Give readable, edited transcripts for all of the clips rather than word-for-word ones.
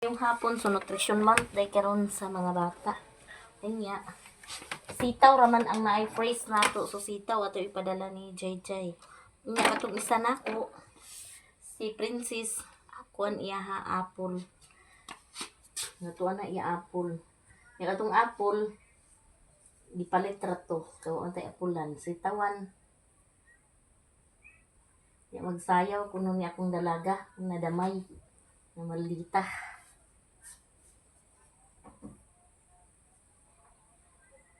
Yung hapon, so nutrition month day karon sa mga bata. Kanya, sitaw raman ang naay phrase nato. So sitaw ato ipadala ni JJ. Nya katong isa nako si Princess, kuan iya ha, apple. Natuwa na iya apple. Nya katong apple gipalit ra to. So antay apulan sitawan. Nya magsayaw kuno ni akong dalaga nadamay na maldita.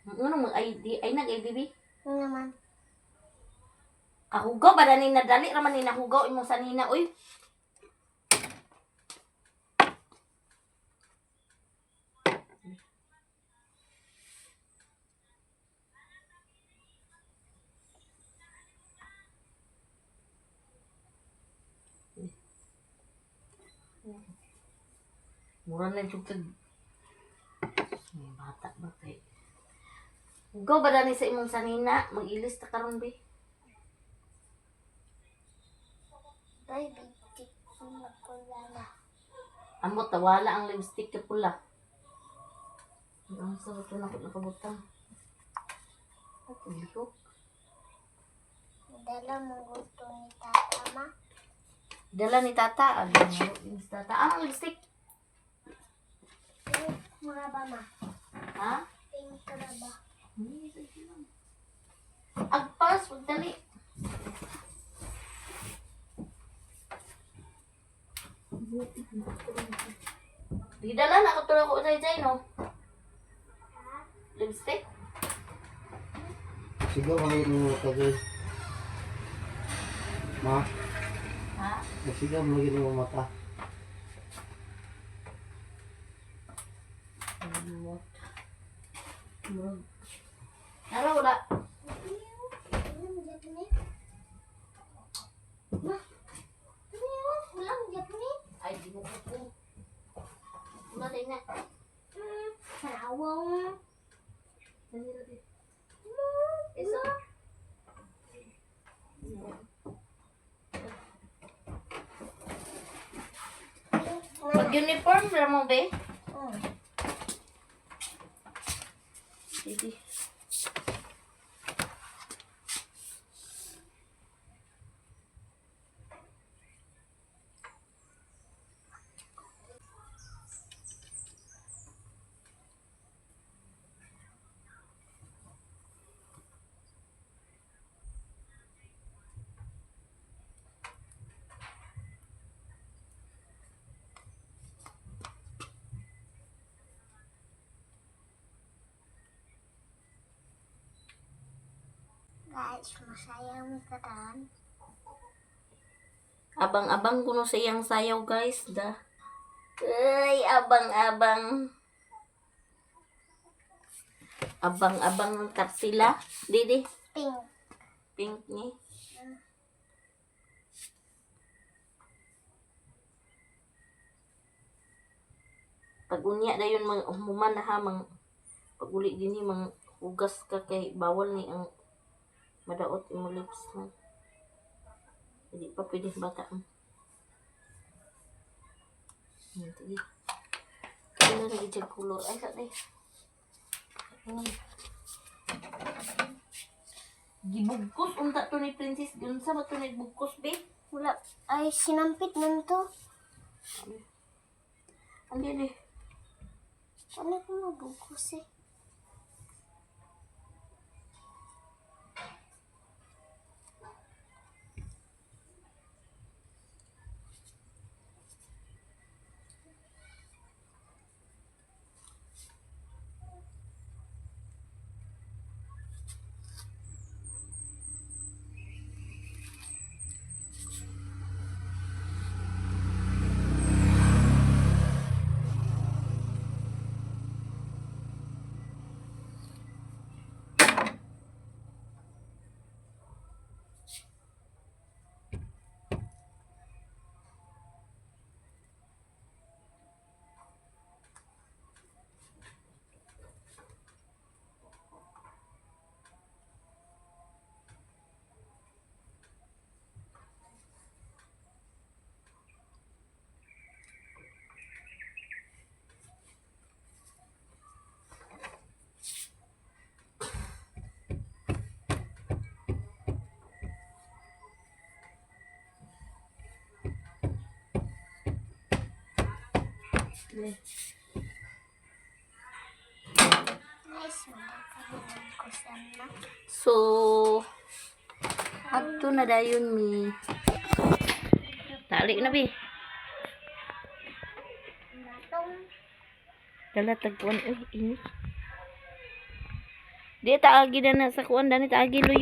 Ano mag ID ay nag ID bi? Ano naman? Kahugaw ba ni nadali ra man ni nahugaw imong sanina, uy. Mura na jud kag may bata ba kay. Hugaw ba dani sa imong sanina? Mag-ilis ta karon bi. Ay, bitik. Magpula na. Amot tawala ang lipstick ka pula. Ang sa ito na nakabutang. At lihok. Dala mo gusto ni tata, ma. Dala ni tata. Ano yung tata? Ah, ang lipstick. Pink mga ba, ma? Ha? Pink ra ba? Sige lang. Agpas, pagdali. Didala na katulad ko sa Jay, no? Lipstick? Sigaw kami ng mata, Joy. Ma, Ha? nasigaw mo lagi ng mata. Amot. Murag. Nara, wala. Ulam Japanese. Ma, ano yun? Ulam Japanese? Ay, di mo ko. Wala tayo na. Sawang. Isa. Pink na. Pag-uniform, wala mo, be? Mm. Sige. Guys, masaya mo kataan. Abang-abang kuno sa iyang sayaw, guys. Da. Ay, abang-abang. Abang-abang ang kapsila. Didi, Pink. pink ni. Pag unya dayon mang human na ha mang pag uli dinhi mang hugas ka kay bawal ni ang madaot imo lips na. Hindi pa pwede bata. Sige. Ano na lagi color? Ay, sa day. Gibugkos unta to ni Princess. Unsa ba to ni bugkos be? Wala. Ay, sinampit nun to. Ang dili. Ano kung mabugkos eh? Le. Guys, magkakaroon na. So, adto na dayon mi. Tali na bi. Matong. Dala tagpuan uy init. Di taagi na na sa kuan dani taagi loy.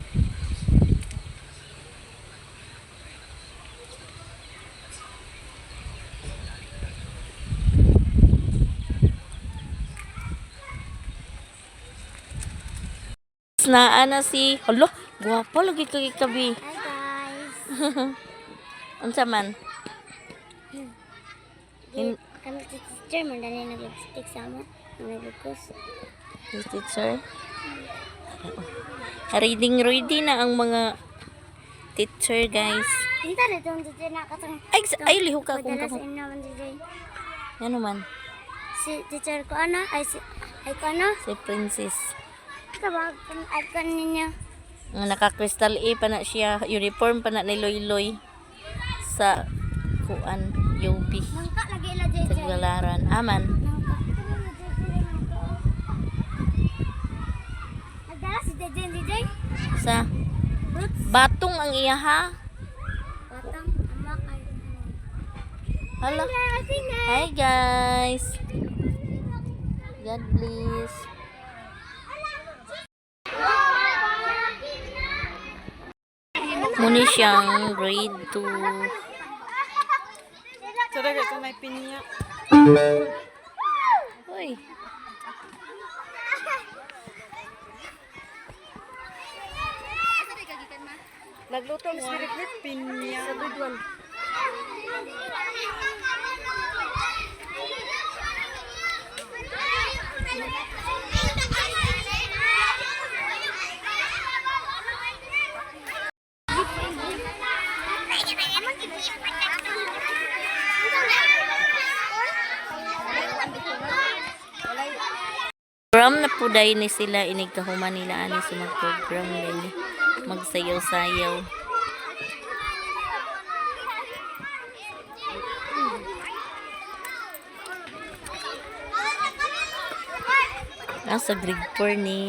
Naa na si Hala, guwapo lagi kay kabi. Hi guys. Unsa man? In- Kami si teacher, mandali nag-lipstick sa amo. Nagugos. Si teacher. Reading ready na ang mga teacher, guys. Hinta na itong teacher na katong. Ay, ay lihok ka kung Padala sa kako. inyo naman teacher. Ano man? Si teacher ko ano? Ay si ay ko ano? Si Princess. Tawag ay ko ninyo. Ang naka-crystal A pa na siya. Uniform pa na ni Loy Loy. Sa kuan, UB. Nangka lagi ila Sa teacher. Galaran. Aman. Nangka. Nagdala si teacher teacher. Sa Roots. batong ang iya ha. Batang ama kay. Hala. Hi guys. God bless. Muni siyang grade 2. Talaga ito may pinya. Uy. Nagluto ang spirit pinya. Sa good one. Program na po dahil ni sila inig kahuman nila ani sa mag-program dahil magsayaw-sayaw. Nasa grade 4 ni.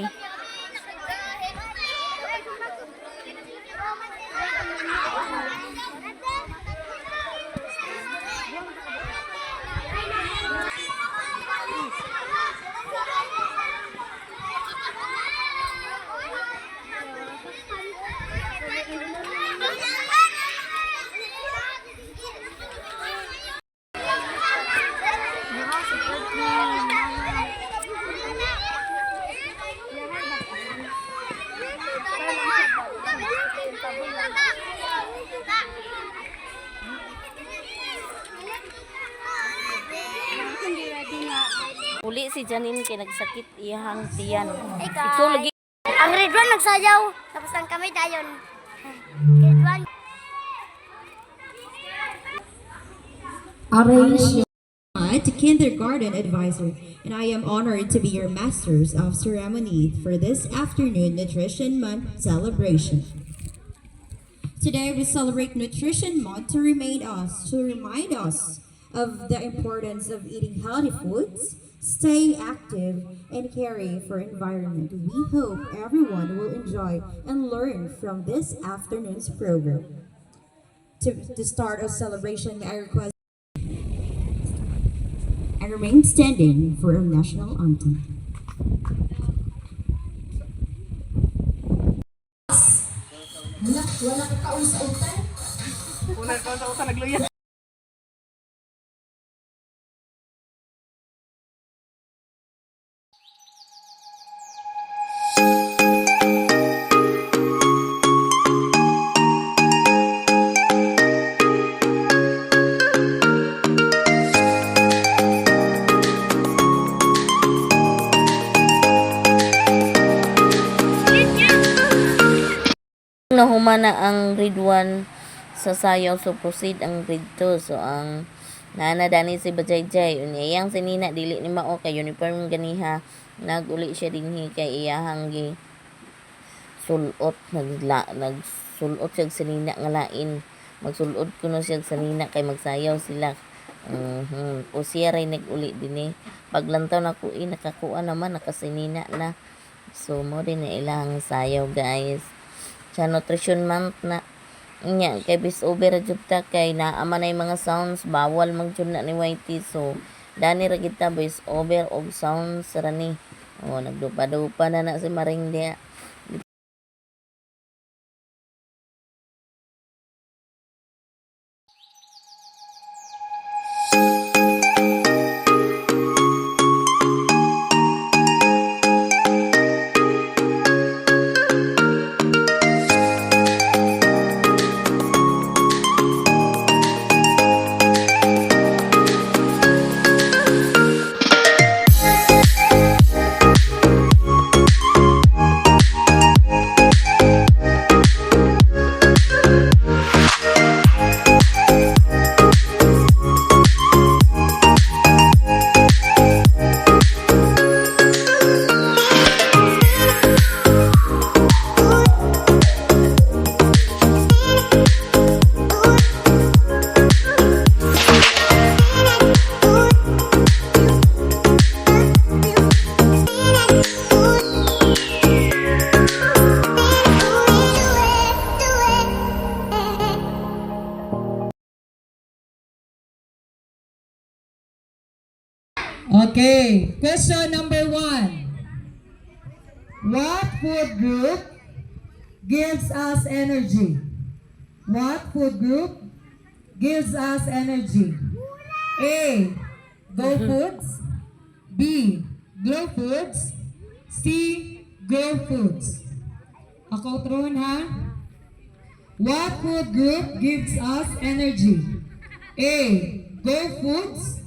Uli si Janine kay nagsakit iyahang tiyan. Ikaw lagi Ang grade 1 nagsayaw, tapos ang kami dayon. Grade 1. Arrange to kindergarten advisor, and I am honored to be your masters of ceremony for this afternoon Nutrition Month celebration. Today we celebrate Nutrition Month to remind us of the importance of eating healthy foods, staying active, and caring for environment. We hope everyone will enjoy and learn from this afternoon's program. To start our celebration, I request and remain standing for our national anthem. Una ka sa utan nagluya. Nahuma na ang grade 1 sa sayaw, so proceed ang grade 2. So ang nana dani si Bajayjay unya iyang sinina dili ni mao kay uniform ganiha naguli siya dinhi kay iyahang gi sulot nagla nagsulot siya og sinina nga lain, magsulot kuno siya og sanina kay magsayaw sila. O siya ray nag-uli din eh. Paglantaw na ko eh, nakakuha naman, nakasinina na. So, mo din na ilang sayaw, guys. Sa nutrition month na nya kay bis over ra jud ta kay naa man ay mga sounds bawal mag jud na ni Whitey, so dani ra kita voice over og sounds ra ni. Oh, nagdupa-dupa na na si Maring diha. Okay, question number 1. What food group gives us energy? What food group gives us energy? A. Go foods. B. Glow foods. C. Grow foods. Ako tron ha. What food group gives us energy? A. Go foods.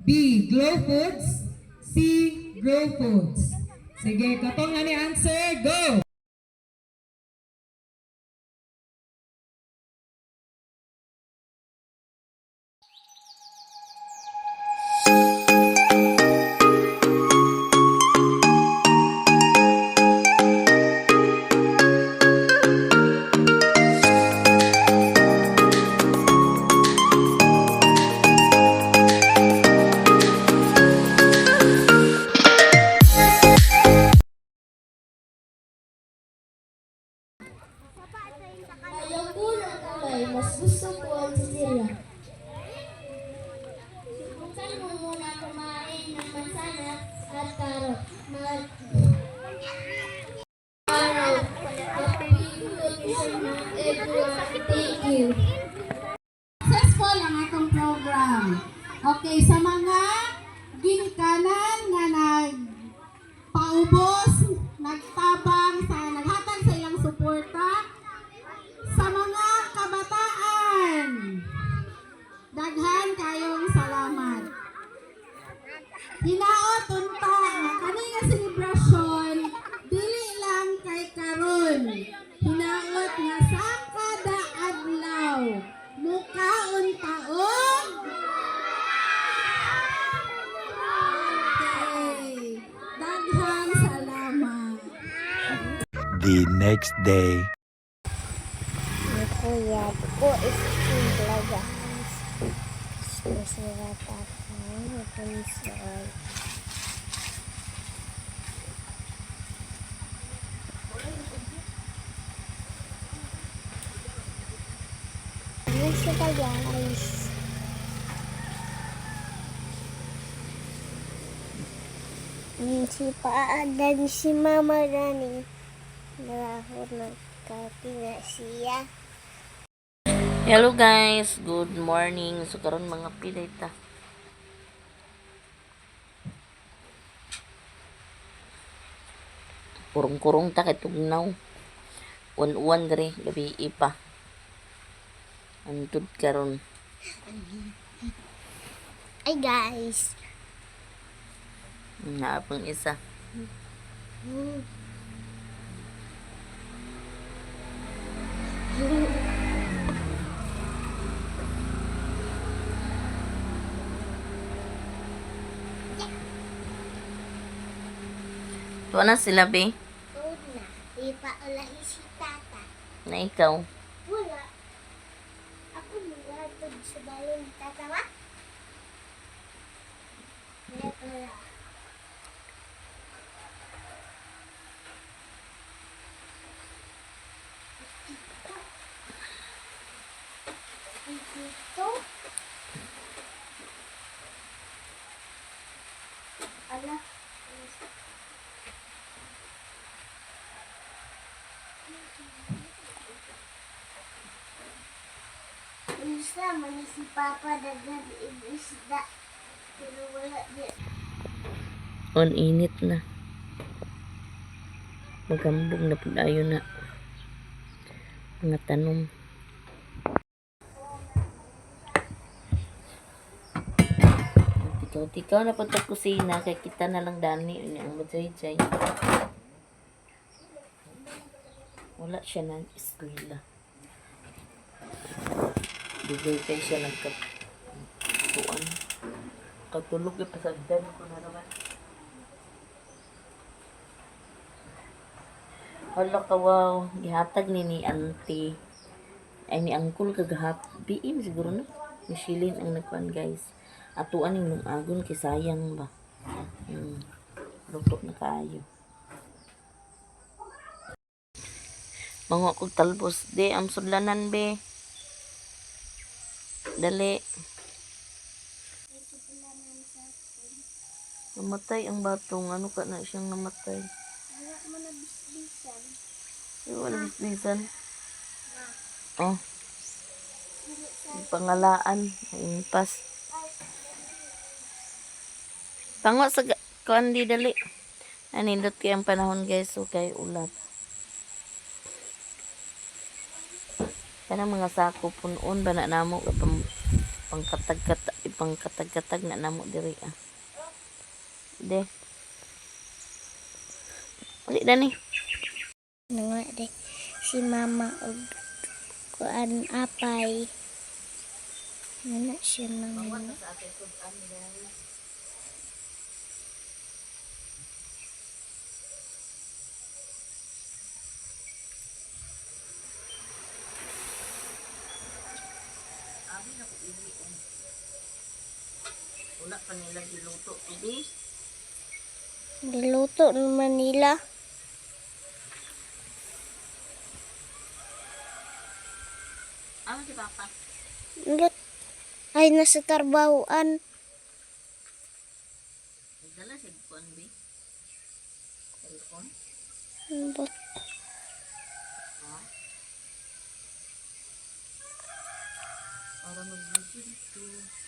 B. Glow foods. C. Grow foods. Sige, katong na ni answer, go! Ayaw ko ng kulay, mas gusto ko ang chichirya. Subukan mo muna kumain ng mansanas at karot. Mag araw. Happy Nutrition Month, everyone. Thank you. Successful ang atong program. Okay, sa mga ginikanan nga nagpaubos, nagtabang, sa naghatag sa ilang suporta, sa mga kabataan, daghan kayong salamat. Hinaot unta nga kani nga selebrasyon dili lang kay karon. Hinaot nga sa kada adlaw mukaon ta og. Okay. Daghang salamat. The next day. Kuya, ko is talaga. Susurat ako. Console. Ano sila, guys? Si Paadan, si Mama Rani. Naraho nagkape na siya. Hello guys, good morning. So karon mga pilay ta. Kurong-kurong ta kay tugnaw. Uwan-uwan diri, gabi pa. Antud karon. Ay guys. Naapang isa. Tuwa na sila, be. Una, ipaulahi si tata. Na ikaw. Wala. Ako mulatod sa balon ni tata ba? Ala. Unsa man si Papa daghan isda pero wala di. On init na. Magambog na pud ayo na. Mga tanom. Tikaw-tikaw na pud tag kusina kay kita na lang dani unya ang majay-jay. Wala siya nang eskwela. Dugay kay siya nagkatuan. Katulog yung pasagdan ko na naman. Hala ka, wow. Gihatag ni auntie. Ay, ni uncle kagahap. BM siguro na. Ni Shilin ang nagkuan, guys. Atuan yung lungagon kay sayang ba. Luto na kaayo. Mango kog talbos. De, ang sudlanan, be. Dali. Namatay ang batong. Ano ka na siyang namatay? Wala mo na bisbisan. Ay, wala bisbisan. Oh. Pangalaan. Impas. Pango sa kuan di dali. Anindot kay ang panahon guys. So kay ulat. Kanang mga sako punon ba na namo pangkatag-katag ipangkatag-katag na namo diri ah. De. Uli dani. Nga de si mama og kuan apay. Wala siya nang Wala pa nila giluto today. Giluto naman nila. Ano si Papa? Lut. Ay, nasa tarbahuan. Nagdala siya kuan be. Telepon. But, Para mag-video dito.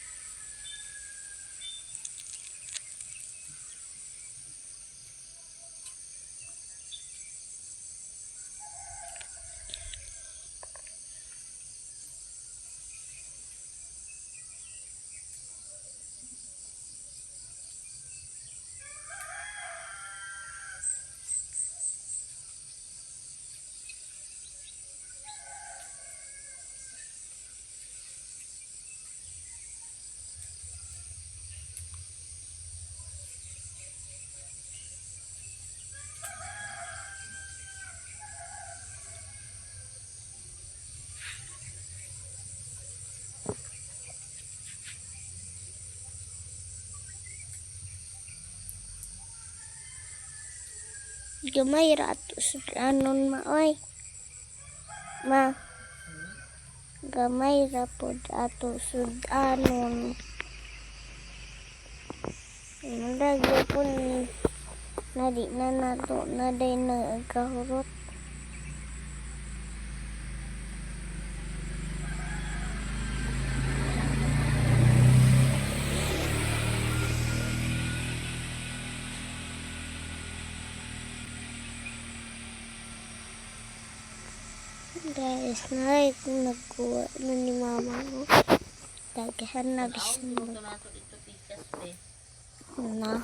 Gamay ra ato sudlanon ma oy. Ma. Gamay ra pod ato sudanon. Murag gyapon na di na nato na day nagkahurot. Guys, naray kung nagkuha na ni mama ko. Daghan na bisan mo Luto na to dito pikas be. na.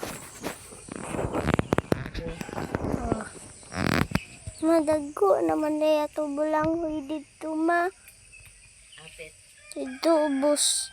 Oh. Madagko naman na ato bulanghoy dito ma. Apit. Dito ubos.